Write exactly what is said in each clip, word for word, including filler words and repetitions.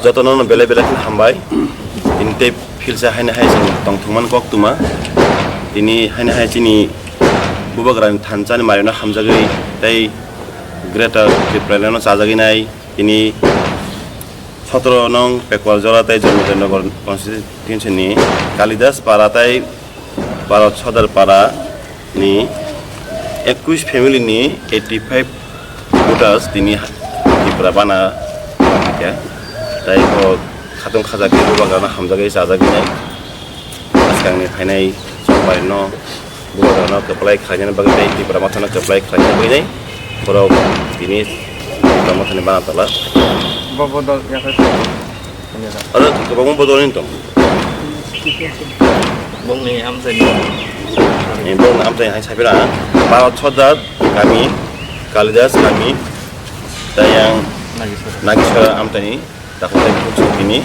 Jotono no belai belai khe hambai. Tini tei philsa haino hai chwng tongthokmani koktwma. Tini haino hai chini Bubagrani thansa ni marino hamjagwi tei Greater Tipraland no chajagwi nai. Tini sotoro nong Pekwar Jora tei Janardhan Nagar constituency ni Kalidas Para tei Bharat Sodar Para ni ekush family ni eighty five voters tini Tipra bana kha. Tei o khatong khaja khe Bubagrano hamjagwi chajagwi nai. Bwskangni phainai chongbai no Bubagrano kwplai khlaina bagwi tei Tipra Mothano kwplai khlaina bagwi nai. Borok tini Tipra Mothani bana tola. Bobo dol yakhai. Aro kwbangma bodol ni tong. Bongni amchaini. Ni bongni amchaini hai sapira. Bharat Sodar kami, Kalidas kami, tei yang Nagiswara. Nagiswara amchaini. Dakhwlai bukhuk sokini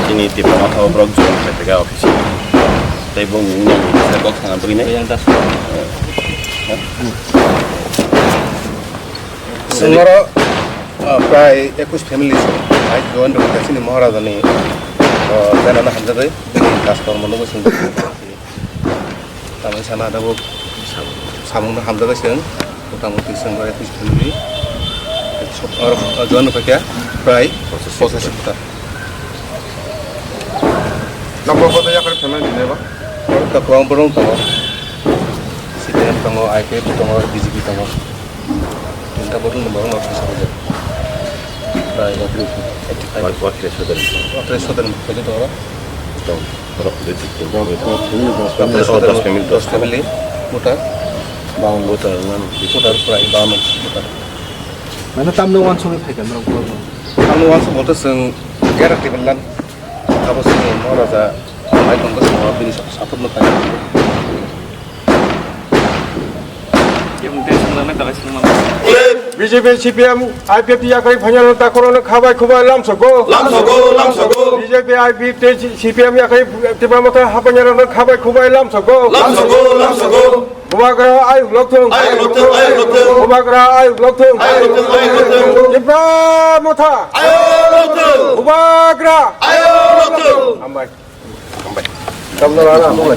chini Tipra Motha o borok join khlaiphaikha office. Tei bongni wngya ni kisa kok sana bagwi nai. Yang das. Chwng oro, ah, prai ekush family hai join rwkha chini Maharajani, ah, benana hamjagwi bini kajkormo nugwi chwng. Tamoni sana tabuk samungno hamjakgwi chwng, mota moti chwng bai twi family. Oro join rwkha khe prai pochashi voter. Nokbar kotor yakarwi phaimani nini ba? Oro kwbang borok tongo. C P M tongo, I P F tongo, B J P tongo. Tinta borok ni borok no thangsa rwjak. Prai watwi, eighty five. Watwi sodani. Watwi sodani khaidi tongo. Tong. Borok dui tin. Watwi sodani, dos family. Dos family. Voter. Bawan voter, nang. Voter prai bawan voter. Mane tamno wansugwi phaikha norok borok no? Tamno wansuk bolte chwng guarantee twibalan. Abo chwng Maharaja mai tongkha chwng bini support no khainai. B J P, C P M, I P F ni yakarwi phainai rok takhorok no khabai khubai lamsogo. Lamsogo, lamsogo. B J P, I P F tei C P M yakarwi Tipra Motha hapainai rok no khabai khubai lamsogo. Lamsogo, lamsogo. Bubagra ai huloktong. Ai huloktong, ai huloktong. Bubagra ai huloktong. Ai huloktong, ai huloktong. Tipra Motha. Ai huloktong. Bubagra. Ai huloktong. Hambai. Hambai. Tamno rana, hambai.